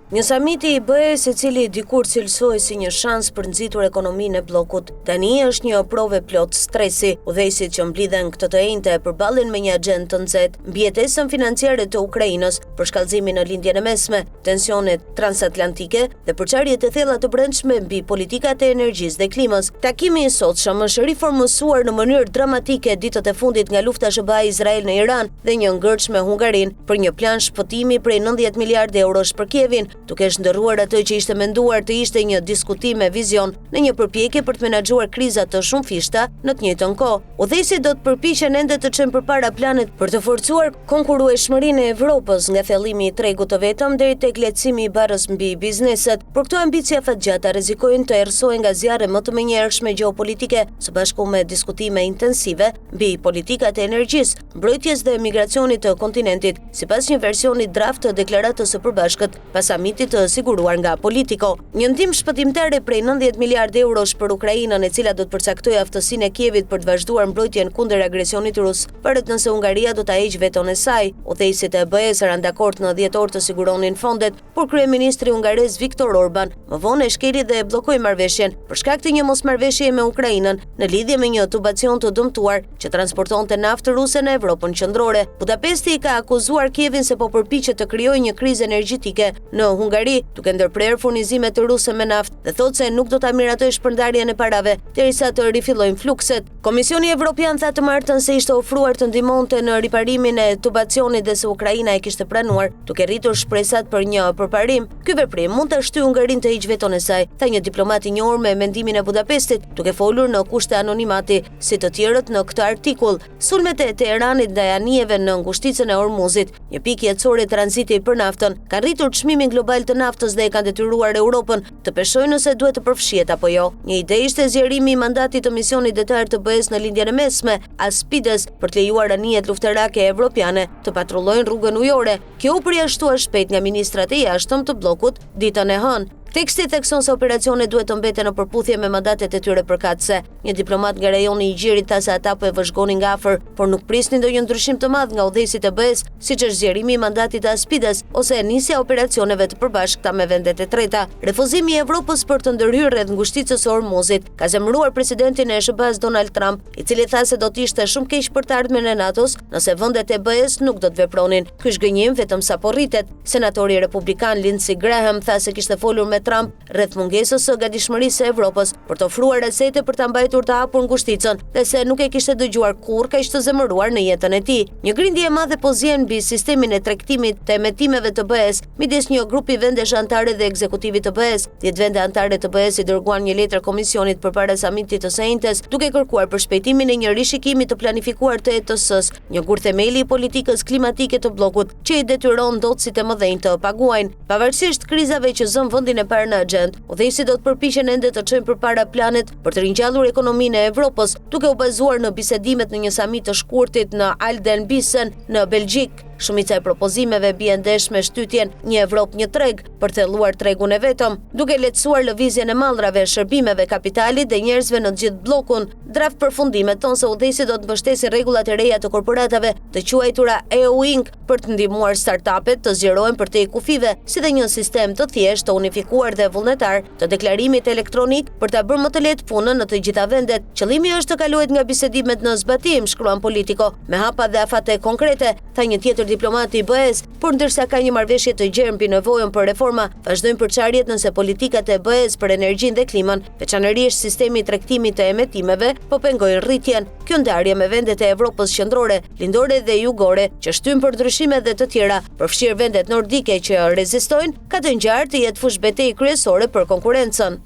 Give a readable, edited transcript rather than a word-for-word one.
Një samiti i BE-së i cili dikur cilësohej si një shans për të nxitur ekonominë e bllokut, tani është një provë e plotë stresi. Udhëheqësit që mblidhen këtë të enjte përballen me një axhendë të nxehtë, mbijetesën financiare të Ukrainës, përshkallëzimin në Lindjen e Mesme, tensionet transatlantike dhe përçarjet e thella të brendshme mbi politikat e energjisë dhe klimës. Takimi i sotshëm është riformësuar në mënyrë dramatike ditët e fundit nga lufta SHBA-Izrael në Iran dhe një ngërç me Hungarinë për një plan shpëtimi prej 90 miliardë eurosh për Kievin, duke shndërruar atë që ishte menduar të ishte një diskutim me vizion në një përpjekje për të menaxhuar kriza të shumëfishta në të njëjtën kohë. Udhëheqësit do të përpiqen ende të çojnë përpara planet për të forcuar konkurrueshmërinë e Evropës, nga thellimi i tregut të vetëm deri tek lehtësimi i barrës mbi bizneset, por këto ambicie afatgjata rrezikojnë të errësohen nga zjarre më të menjëhershme gjeopolitike, së bashku me diskutime intensive mbi politikat e energjisë, mbrojtjes dhe migracionit të kontinentit, sipas një versioni draft të deklaratës së përbashkët pas samitit të siguruar nga Politico. Një ndihmë shpëtimtare prej 90 miliardë eurosh për Ukrainën, e cila do të përcaktojë aftësinë e Kievit për të vazhduar mbrojtjen kundër agresionit rus, varet nëse Hungaria do ta heqë veton e saj. Udhëheqësit e BE-së ranë dakord në dhjetor të siguronin fondet, por kryeministri hungarez Viktor Orban më vonë e shkeli dhe e bllokoi marrëveshjen për shkak të një mosmarrëveshjeje me Ukrainën në lidhje me një tubacion të dëmtuar që transportonte naftë ruse në Evropën Qendrore. Budapesti ka akuzuar Kievin se po përpiqet të krijojë një krizë energjetike në Hungari, duke ndërprerë furnizimet ruse me naftë dhe thotë se nuk do ta miratojë shpërndarjen e parave derisa të rifillojnë flukset. Komisioni Evropian tha të martën se ishte ofruar të ndihmonte në riparimin e tubacionit dhe se Ukraina e kishte pranuar, duke rritur shpresat për një përparim. Ky veprim mund ta shtyjë Hungarinë të heqë veton e saj, tha një diplomat i njohur me mendimin e Budapestit, duke folur në kushte anonimati, si të tjerët në këtë artikull. Sulmet e Teheranit ndaj anijeve në ngushticën e Hormuzit, një pikë jetësore tranziti për naftën, kanë rritur çmimin global të naftës dhe e kanë detyruar Europën të peshojë nëse duhet të përfshihet apo jo. Një ide ishte zgjerimi i mandatit të misionit detar të BE-së në Lindjen e Mesme, Aspides, për të lejuar anijet luftarake evropiane të patrullojnë rrugën ujore. Kjo u përjashtua shpejt nga ministrat e jashtëm të bllokut ditën e hënë. Teksti thekson se operacionet duhet të mbeten në përputhje me mandatet e tyre përkatëse. Një diplomat nga rajoni i Gjirit tha se ata po e vëzhgonin nga afër, por nuk prisnin ndonjë ndryshim të madh nga udhëheqësit e BE-së, siç është zgjerimi i mandatit të Aspides ose nisja e operacioneve të përbashkëta me vendet e treta. Refuzimi i Evropës për të ndërhyrë rreth ngushticës së Hormuzit ka zemëruar presidentin e SHBA-së Donald Trump, i cili tha se do të ishte shumë keq për të ardhmen e NATO-s nëse vendet e BE-së nuk do të vepronin. Ky zhgënjim vetëm sa po rritet. Senatori republikan Lindsey Graham tha se kishte folur me Trump rreth mungesës së gatishmërisë së Evropës për të ofruar asete për ta mbajtur të hapur ngushticën dhe se nuk e kishte dëgjuar kurrë kaq të zemëruar në jetën e tij. Një grindje e madhe po zien mbi sistemin e tregtimit të emetimeve të BE-së midis një grupi vendesh anëtare dhe ekzekutivit të BE-së. 10 vende anëtare të BE-së i dërguan një letër komisionit përpara samitit të së enjtes, duke kërkuar përshpejtimin e një rishikimi të planifikuar të ETS-së, një gur themeli i politikës klimatike të bllokut që i detyron ndotësit e mëdhenj të paguajnë. Pavarësisht krizave që zënë vendin e parë në axhendë, udhëheqësit do të përpiqen ende të çojnë përpara planet për të ringjallur ekonominë e Evropës, duke u bazuar në bisedimet në një samit të shkurtit në Alden Biesen në Belgjikë. Shumica e propozimeve bie ndesh me shtytjen Një Evropë një treg për të thelluar tregun e vetëm, duke lehtësuar lëvizjen e mallrave, shërbimeve, kapitalit dhe njerëzve në të gjithë bllokun. Draft përfundimet thonë se udhëheqësit do të mbështesin rregullat e reja të korporatave, të quajtura EU Inc, për të ndihmuar startup-et të zgjerohen përtej kufijve, si dhe një sistem të thjeshtë, të unifikuar dhe vullnetar të deklarimit elektronik për ta bërë më të lehtë punën në të gjitha vendet. Qëllimi është të kalohet nga bisedimet në zbatim, shkruan Politico, me hapa dhe afate konkrete, tha një tjetër diplomat i BE-së. Por ndërsa ka një marrëveshje të gjerë mbi nevojën për reforma, vazhdojnë përçarjet nëse politikat e BE-së për energjinë dhe klimën, veçanërisht sistemi i tregtimit të emetimeve, po pengojnë rritjen. Kjo ndarje me vendet e Evropës Qendrore, Lindore dhe Jugore, që shtyjnë për ndryshime dhe të tjera, përfshirë vendet nordike që rezistojnë, ka të ngjarë të jetë fushëbetejë kryesore për konkurrencën.